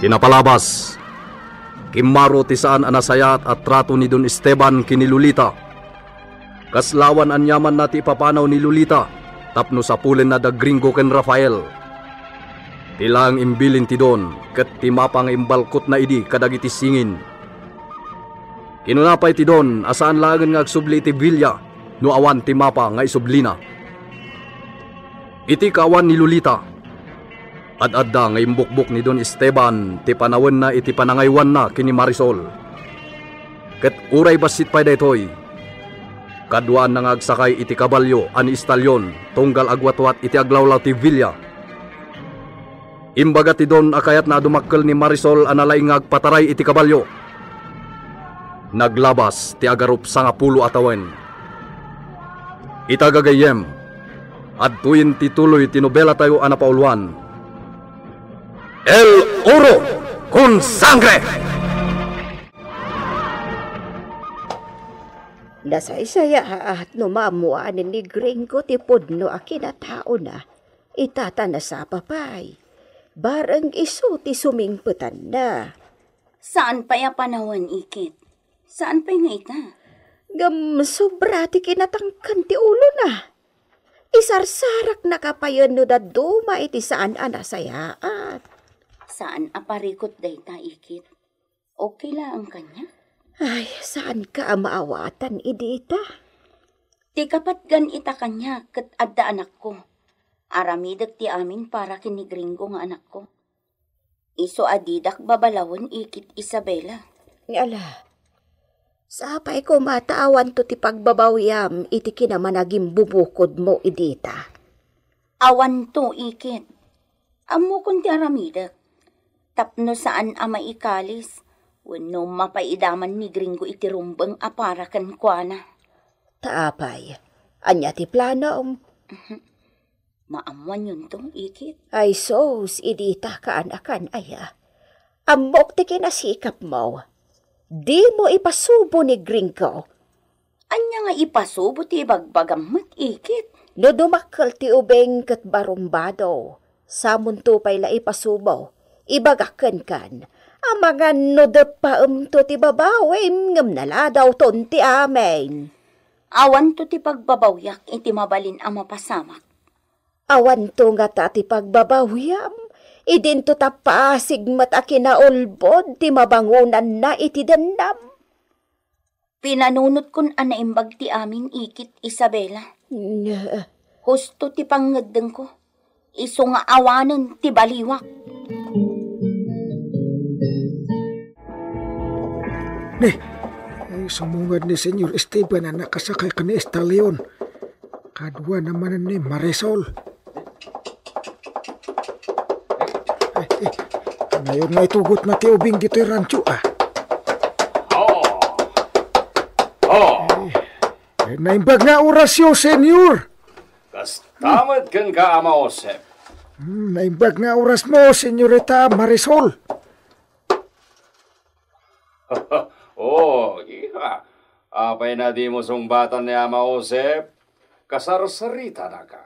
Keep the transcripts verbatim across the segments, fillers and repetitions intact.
Kinapalabas, kimmaro ti saan a nasayaat a trato ni Don Esteban ken ni Lolita. Kasla awan aniamanna ti ipapanaw ni Lolita tapno sapulenna da Gringo ken Rafael. Ti laeng imbilin ti Don ket ti mapa nga imbalkotna idi kadagiti singin. Kinuna pay ti Don a saan laengen nga agsubli iti villa no awan ti mapa nga isublina. Iti kaawan ni Lolita, ad-adda nga imbukbok ni Don Esteban ti panawenna iti panangaywanna ken ni Marisol. Ket uray bassit pay daytoy, kaduaanna nga agsakay iti kabalio a ni Estalion tunggal agwatwat iti aglawlaw ti villa. Imbaga ti Don a kayatna a dumakkel ni Marisol a nalaing nga agpataray iti kabalio. Naglabas ti agarup sangapulo a tawen. Ita gagayyem, adtoyen ti tuloy ti nobelatayo a napauluan, El Oro con Sangre! Nasaysayaat no maammoanen ni Gringo ti pudno a kinataona. Ita ta nasapa pay. Bareng isu ti sumingpetanna. Saan pay a panawen, Ikit. Saan pay nga ita. Ngem sobra ti kinatangken ti ulona. Isarsarakna kapayen no dadduma iti saan a nasayaat. Saan a parikut dayta, Ikit. Okay laeng kaniak? Ay, saanka a maawatan idi ita? Ti kapatgan ita kaniak ket adda anakko. Aramidek ti amin para ken ni Gringo nga anakko. Isu a didak babalawen, Ikit Isabela. Ala, sapay koma ta awanto ti pagbabawiam iti kinamanagimbubukod mo idita. Awanto, Ikit. Ammokon ti aramidek. Tapno saan a maikalis, wenno mapaidaman ni Gringo iti rumbeng a para kenkuana. Ta apay, ania ti planom? Maammoanyonto, Ikit. Ay sus, idita kaanakan aya. Ammok ti kinasikapmo. Dimo ipasubo ni Gringo. Ania nga ipasubo ti ibagbagam met, Ikit? No dumakkel ti ubing ket barumbado, samonto pay la ipasubo. Ibagak kenkan, amangan no deppaemto ti babawim ngem naladawton ti amin. Awanto ti pagbabawiak iti mabalin a mapasamak. Awanto ngata ti pagbabawiam, idinto ta pasig met a kinaulbod ti mabangonanna iti dennam. Pinanunotkon a naimbag ti amin, Ikit Isabela. Ne. Husto ti pangngeddengko. Isu nga awanen ti baliwak. Ne, ay, sumungad ni Senyor Esteban a nakasakay ken ni Estalion. Kaduana manen ni Marisol. Ay, eh, kanayon nga itugotna ti ubing ditoy rancho, ah. Oh. Oh. Eh, naimbag nga orasyo, Senyor. Kasta met kenka, Ama Josep. Hmm, naimbag nga orasmo, Senyorita Marisol. Oh, iha. Apay na dimo sungbatan ni Ama Josep? Kasarsaritanaka.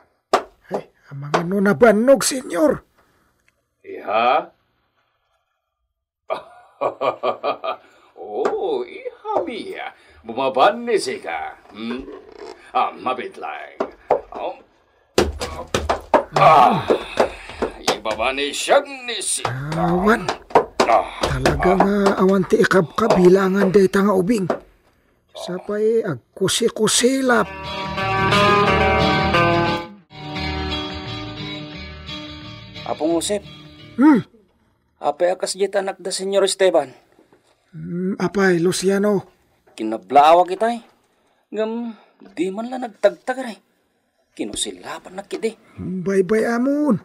Ay, amangan no nabannog, Senyor. Iha? Oh, iha mia. Bumabanni sika. Hmm? Ah, mabitlang. Oh. Ah, ibaba ni siag ni sika. Awan. Ah. Talaga nga awan ti ikabkabilangan dayta nga ubing. Sapay agkusikusilap. Apo Josep. Hmm. Apay a kasdiay ti anak da Senyor Esteban? Hmm, apay, Luciano. Kinablaawak itay. Ngem, di man la nagtagtagari. Kinusilapannak idi. Baybay-amon.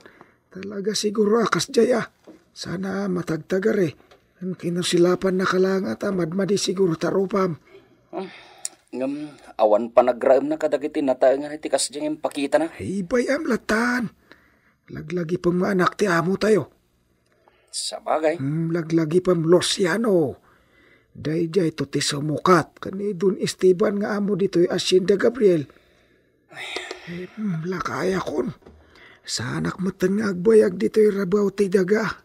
Talaga siguro a kasdiay a. Saan a matagtagari. Kinusilapannaka la nga ta madmadi siguro ta rupam. Hmm, ngem, awan panagraemna kadagiti nataengan iti kasdiay nga impakitana. Ay, bay-am latan. Laglagipem nga anak ti amo tayo. Sabagay. Hmm, laglagipem, Luciano. Daydiay to ti sumukat ken ni Don Esteban nga amo ditoy Hacienda Gabriel. Eh, hmm, lakayakon. Saanak metten nga agbayag ditoy rabaw ti daga.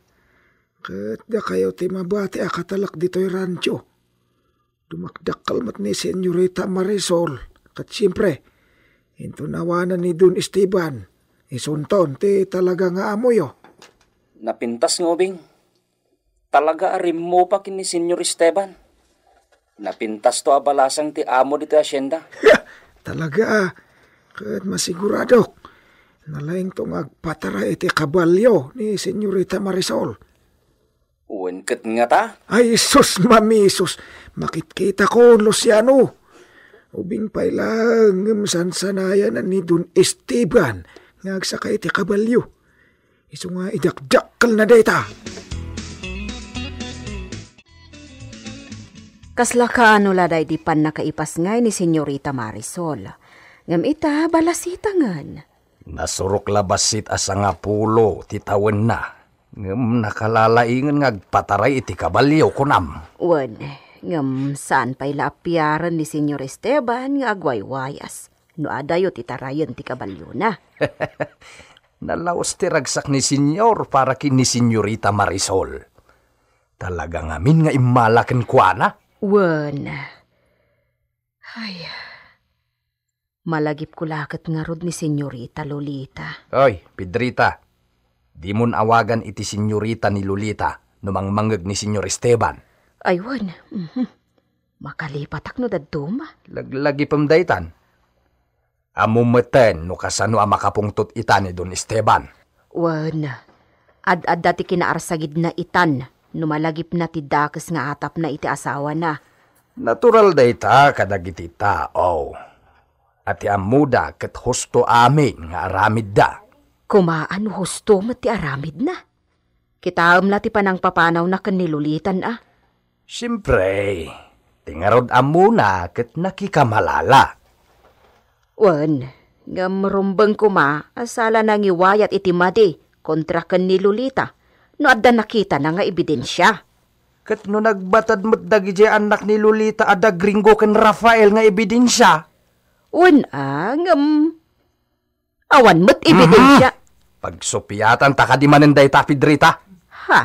Ket dakayo ti mabati a katalek ditoy rancho. Dumakdakkel met ni Senyorita Marisol, ket siempre, inton awanan ni Don Esteban, isunton ti talaga nga amoyo. Napintas nga ubing. Talaga a rimmupa ken ni Senyor Esteban. Napintasto a balasang ti amo ditoy hacienda. Talaga, ket masiguradok, nalaingto nga agpataray iti kabalio ni Senyorita Marisol. Wen ket ngata? Ay, sus, mamisus! Makitkitakon, Luciano! Ubing pay laeng ngem sansanayanan ni Don Esteban nga agsaka iti kabalio. Isu nga idakdakkelna dayta. Kasla kaano la daydi pannakaipasngay ni Senyorita Marisol. Ngem ita, balasitangen. Nasurok la bassit a sangapulo ti tawenna, ngem nakalalaingen nga agpataray iti kabalio, kunam. Wen, ngem saan pay la a piaren ni Senyor Esteban nga agwaywayas no adayo ti tarayen ti kabaliona. Nalaus ti ragsak ni Senyor para ken ni Senyorita Marisol. Talaga ngamin nga immala kenkuana. Wen. Ay. Malagipko la ket ngarud ni Senyorita Lolita. Oy, Pedrita, dimon awagan iti senyorita ni Lolita no mangmangngeg ni Senyor Esteban. Ay, wen. Mhm. Makalipatak no dadduma. Laglagipem daytan. Ammom metten no kasano a makapungtot ita ni Don Esteban. Wen, ad-adda ti kinaarsagidna itan no malagipna ti dakes nga atapna iti asawana. Natural dayta kadagiti tao a ti ammoda ket husto amin nga aramidda. Kumaan husto met ti aramidna. Kitaem la ti panangpapanawna ken ni Lolitan a. Siempre, ti ngarud ammona ket nakikamalala. Wen, ngem rumbeng koma a sala nangiwayat iti madi kontra ken ni Lolita no adda nakitana nga ebidensia. Ket no nagbatad met dagiti annak ni Lolita a dagringo ken Rafael nga ebidensia? Wen a, ngem awan met ebidensia. Mhm. Pagsupiatan ta kadi manen dayta, Pedrita. Ha?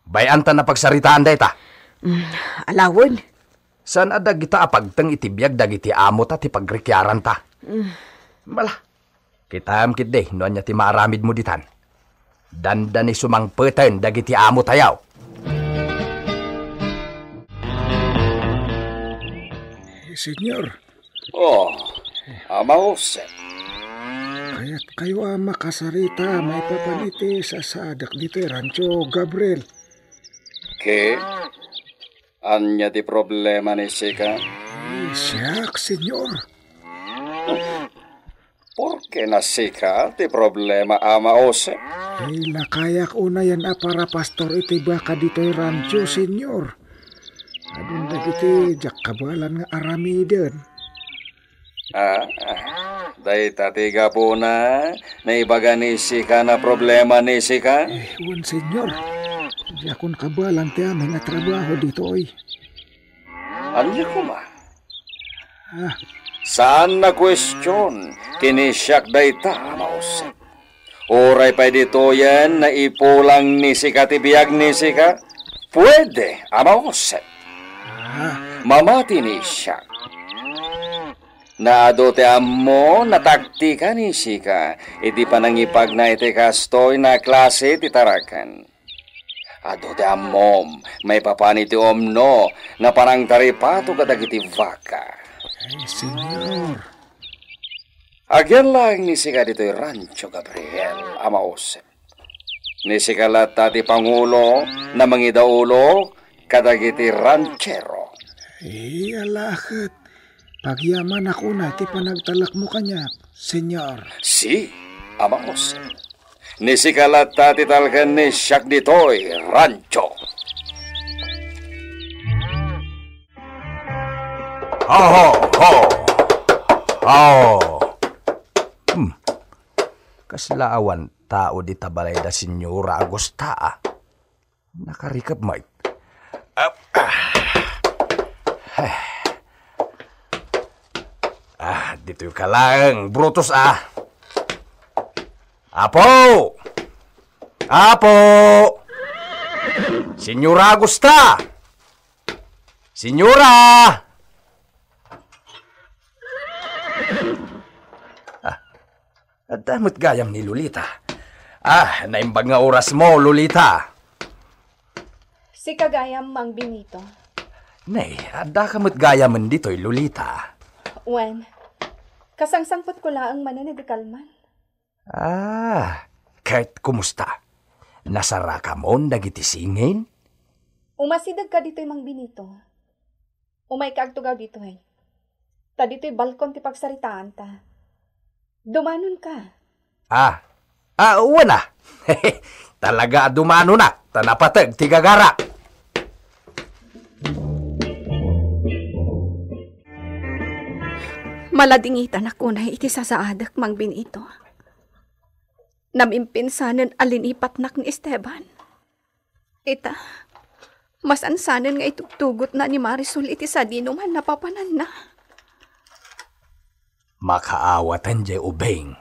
Bay-an ta napagsaritaan dayta. Mm, alawen. Saan a dagita a pagteng iti biag dagiti amo ta ti pagrikiaranta. Mm. Mala. Kitaem ketdi no ania ti maaramidmo ditan. Dandani sumangpeten dagiti amo tayo. Eh, Senyor. Oh, Ama Jose. Kayatkayo a makasarita maipapan iti sasadak ditoy rancho, Gabriel. Ke? Ania ti problema ni sika? Eh, siak, Senyor. Porke na sika ti problema, Ama Jose? Ay, lakayak unayen a parapastor iti baka ditoy rancho, Senyor. Adun dagiti diak kabaelan nga aramiden. Ah, dayta ti gapuna, naibaga ni sika na problema ni sika? Eh, wen, Senyor. Diakon kabaelan ti amin a trabaho ditoy. Ania koma? Ah. Saan a kuestion, ken ni siak dayta, Ama Jose. Uray pay ditoyen naipulang ni sika ti biag ni sika, puede, Ama Jose. Ah. Mamati ni siak. Naadu ti ammo, nataktika ni sika iti panangipagna iti kastoy a klase ti taraken. Adu ti ammom, maipapan iti umno nga panangtaripato kadagiti baka. Ay, Senyor. Agyat laeng ni sika ditoy rancho, Gabriel, Ama Jose. Ni sika latta ti pangulo a mangidaulo kadagiti ranchero. Ay, alaket. Pagyamanak unay ti panagtalekmo kaniak, Senyor. Si, Ama Jose. Ni sika latta ti talken ni siak ditoy rancho. Ho, ho, ho! Ho! Hmm. Kasla awan tao dita balay da Senyora Agusta, a? Nakarikep met. Ah, ah. Ah, ditoy ka laeng, Brutus, a. Apo! Apo! Senyora Augusta! Senyora! Ah, adda met gayam ni Lolita. Ah, naimbag nga orasmo, Lolita. Sika gayam, Mang Benito. Nay, adda ka met gayamen ditoy, Lolita. Wen, kasangsangpetko laeng manen idi kalman. Ah, ket kumusta? Nasarakamon dagiti singin? Umasidegka ditoy, Mang Benito. Umayka agtugaw ditoy. Ta ditoy balkon ti pagsaritaanta. Dumanonka. Ah, ah, wen a. Talaga a dumanonak, ta napateg ti gagarak. Maladingitanak unay iti sasaadek, Mang Benito. Namimpinsanen a linipatnak ni Esteban. Ita, masansanen nga itugtugotna ni Marisol iti sadinoman a papananna. Makaawatan jay ubing.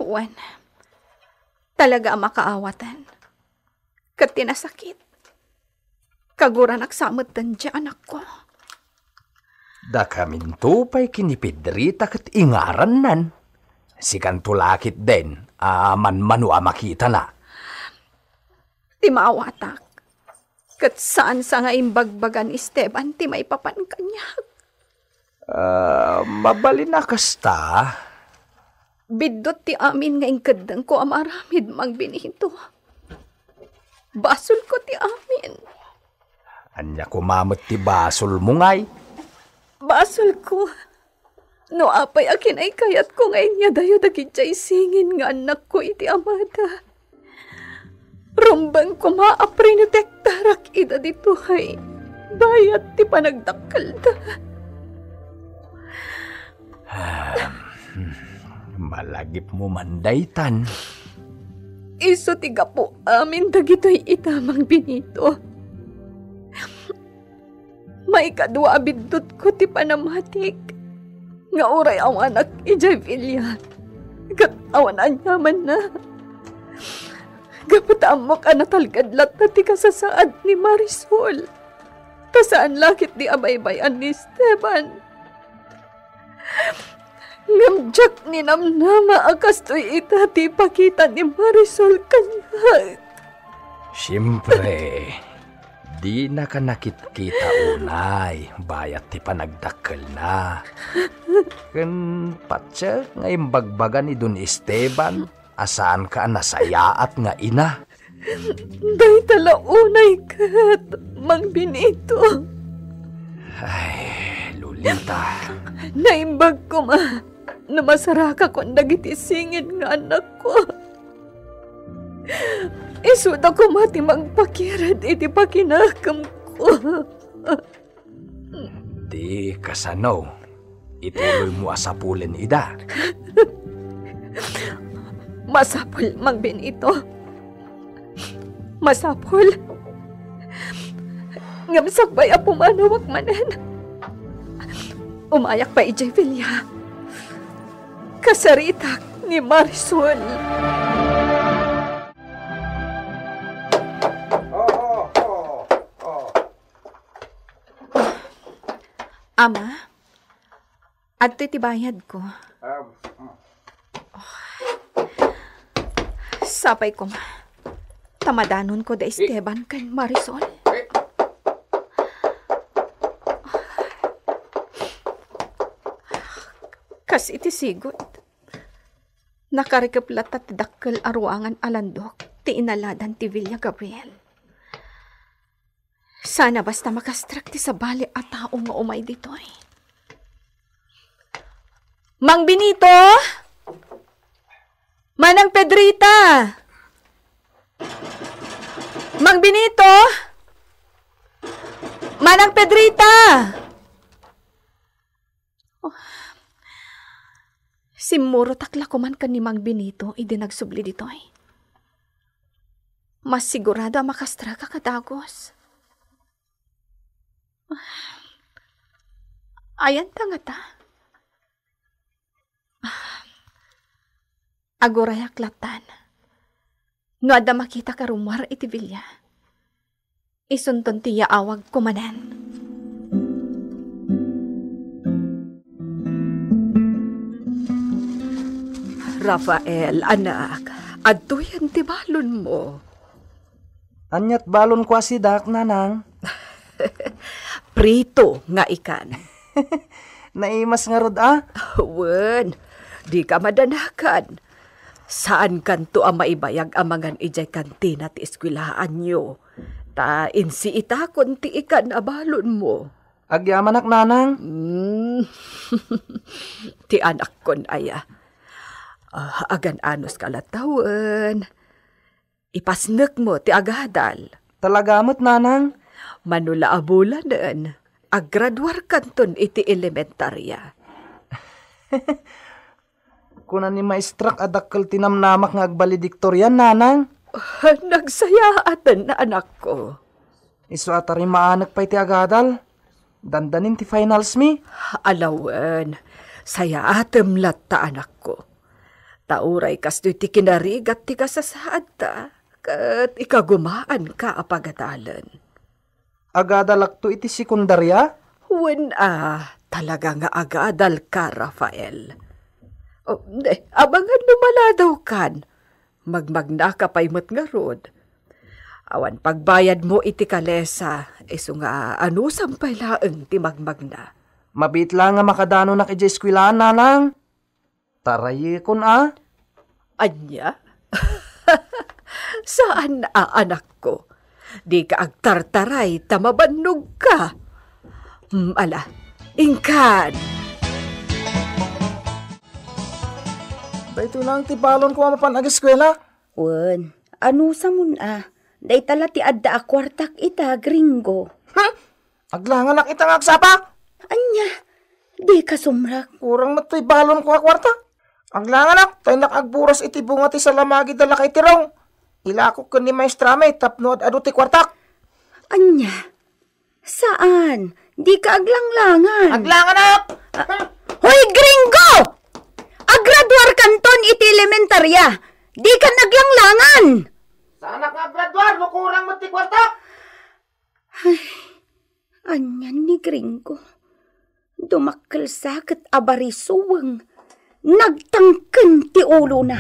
Wen, talaga a makaawatan. Ket ti nasakit, kaguranak sa metten ti anakko. Dakaminto pay ken ni Pedrita ket ingarannan. Sikanto la ketdin a manmano a makitana. Ti maawatak, ket saan sa nga imbagbaga ni Esteban ti maipapan kaniak. Ah, mabalin a kasta? Biddut ti amin nga inkeddengko a maaramid, Mang Benito. Basolko ti amin. Ania koma met ti basolmo, ngay? Basolko. No apay a kinaykayatko nga inyadayo dagidiay singin nga annakko iti amada. Rumbeng koma a prinotektarak ida ditoy bayat ti panagdakkelda. Ah, malagipmo man daytan. Isu ti gapu amin dagitoy ita, Mang Benito. Maikadua a biddutko ti panamatik nga uray awanak idiay villa ket awan aniamanna. Gapu ta ammok a natalged latta ti kasasaad ni Marisol, ta saan la ketdi a baybay-an ni Esteban. Ngem diak ninamnama a kastoy ita ti ipakita ni Marisol kaniak. Siempre, dinaka nakitkita unay bayat ti panagdakkelna. Ken patiek nga imbagbaga ni Don Esteban a saanka a nasayaat nga ina. Dayta la unay ket, Mang Benito. Ay, Lolita. Naimbag koma no masarakakon dagiti singin nga annakko. Isuda koma ti mangpakired iti pakinakemko. Di kasano, ituloymo a sapulen ida. Masapul, Mang Benito. Masapul. Ngem sakbay a pumanawak manen, umayak pay idiay villa. Kasaritak ni Marisol. Ama, adtoy ti bayadko. Ah, mm. Sapay koma. Ta madanonko da Esteban ken Marisol. Eh. Kas iti sigud, nakarikep latta ti dakkel a ruangan a landok ti inaladan ti Villa Gabriel. Sana basta makastrek ti sabali a tao nga umay ditoy. Mang Benito! Manang Pedrita! Mang Benito! Manang Pedrita! Oh. Simmurotak la koman ken ni Mang Benito idi nagsubli ditoy. Masigurado a makastrek a dagus. Ayan ta ngata? Agurayak lattan no adda makitak a rummuar iti villa. Isunton ti yaawagko manen. Rafael, anak, adtoyen ti balonmo. Aniat balonko a sidak, nanang? Prito nga ikan. Naimas ngarud a? Wen, dika madanagan. Saankanto a maibayag a mangan idiay kantina ti eskwelaanyo. Ta insiitakon ti ikan a balonmo. Agyamanak, nanang. Mm. Ti anakkon aya. Ah, agan-anos ka la tawen. Ipasnekmo ti agadal. Talaga met, nanang? Mano la a bulanen, agraduarkanton iti elementarya. Kuna ni maestrak a dakkel ti namnamak nga agbalediktorian, nanang. Nagsayaaten, anakko. Isu a tarimaanek pay ti agadal. Dandanin ti finals mi. Alawen, sayaatem latta, anakko. Ta uray kastoy ti kinarigat ti kasasaadta, ket ikagumaanka a pagadalen. Agadalakto iti sekundaria? Wen a, talaga nga agadalka, Rafael. O, eh, abangan no maladawkan. Magmagnaka pay met ngarud. Awan pagbayadmo iti kalesa, isu nga anusam pay laeng ti magmagna. Mabiit la nga makadanonak idiay eskwelaan, nanang. Tarayekon a? Ania? Saan a, anakko. Dika agtartaray ta mabannogka. Hmm, ala, inkan. Daytoy laeng ti balonko a mapan ageskwela. Wen, anusamon a. Dayta la ti adda a kuartak ita, Gringo. Hmm? Aglanganak ita nga agsapa? Ania? Dika sumrek. Kurang met toy balonko a kuarta. Aglanganak, ta innak agburas iti bunga ti salamagi da lakay ti rong. Ilakok ken ni maestrami tapno ad-adu ti kuartak. Ania? Saan? Dika aglanglangan. Aglanganak! Ah, hoy, Gringo! Agraduarkanton iti elementarya. Dikan aglanglangan. Saanak nga agraduar no kurang met ti kuartak? Ay, anian ni Gringo? Dumakkel sa ket abarisueng. Nagtangken ti ulona.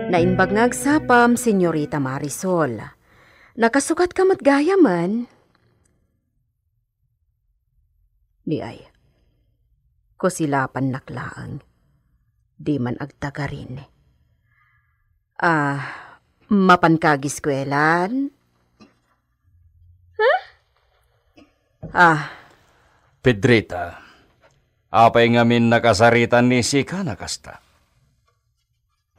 Naimbag nga agsapam, Senyorita Marisol. Nakasukatka met gayamen? Di ay. Kusilapannak laeng. Di man agtagarin. Ah, mapanka agiskuelan? Huh? Ah. Pedrita, apay ngamin nakasaritan ni sika na kasta?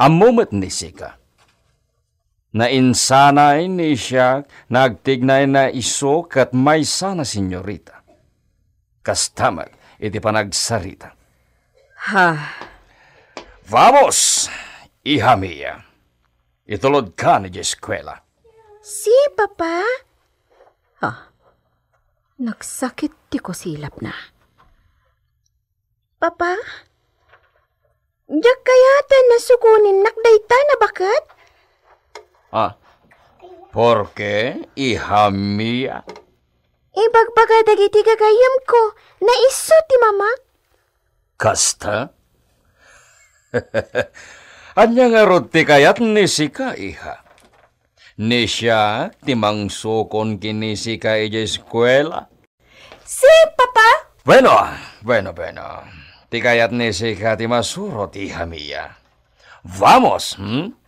Ammo met ni sika. Nainsanay ni siak, nagtignay na isu ket maysana, senyorita. Kasta met iti panagsarita. Ha? Vamos, iha mia. Itulodka idiay eskuela. Si, Papa? Ha? Nagsakit ti kusilapna. Papa? Diak kayat a sukoninnak dayta, nabaket? Ah, porke, iha mia? Ibagbaga dagiti gagayyemko, naisu ti mamak. Kasta? Ania ngarud ti kayat ni sika, iha? Ni siak ti mangsukon ken ni sika idiay eskuela? Si, Papa? Bueno, bueno, bueno. Ti kayat ni sika ti masurot, iha mia. Vamos, hmm?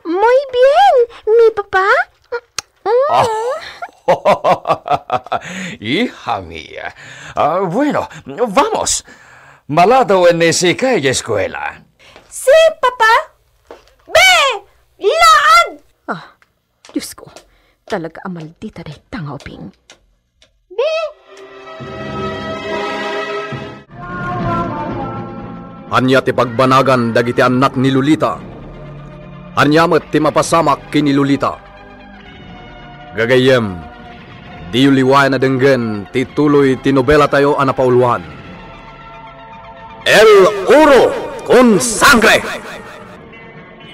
Muy bien, mi papa. Mm. Ah. Iha mia. Ah, bueno, vamos. Maladaw ni sika idiay eskuela. Si, Papa? Be! Laag! Ah, Diosko, talaga a maldita dayta nga ubing. Be! Ania ti pagbanagan dagiti annak ni Lolita? Ania met ti mapasamak ken ni Lolita? Gagayyem, diyo liwayan a denggen ti tuloy ti nobelatayo a napauluan, El Oro con Sangre!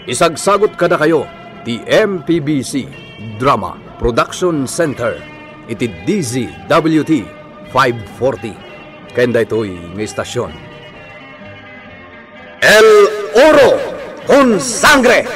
Isagsagot kadakayo Ti M P B C Drama Production Center iti D Z W T five forty. Ken daytoy nga istasyon, El Oro con Sangre.